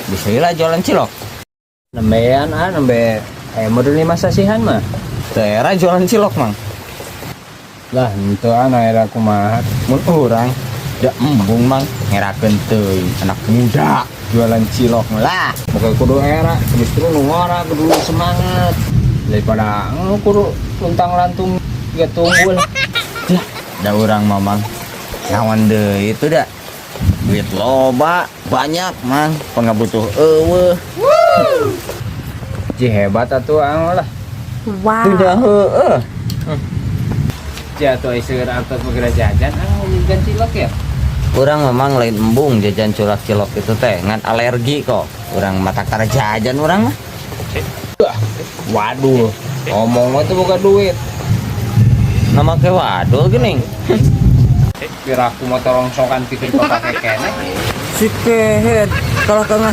Bisa lah jualan cilok. Nembean ah, nembe aya modal 5 sasihan mah. Teu era jualan cilok, Mang? Lah, henteu ah, era kumaha. Mun urang da embung, Mang, ngerakeun teuing anak muda jualan cilok lah. Bukan kudu era, justru nu ngora kudu semangat. Daripada kudu luntang lantung ya tunggul. Lah, da urang mah, Mang, naon deui itu da. Duit loba, banyak, Mang, pangabutuh euweuh. Ji, hebat atuh ang lah. Wow. Tidak, heueuh. Ji, atuh ai seueur artos mah geura jajan ah, jajan cilok ya. Urang memang lain embung jajan culak cilok itu teh, ngan alergi kok. Urang mata tara jajan urang mah. Waduh, ngomong mah tuh bukan duit. Nama ke wadul geuning. Piraku motor rongsokan gitu dipake keneh. Si kehed kalau kengah.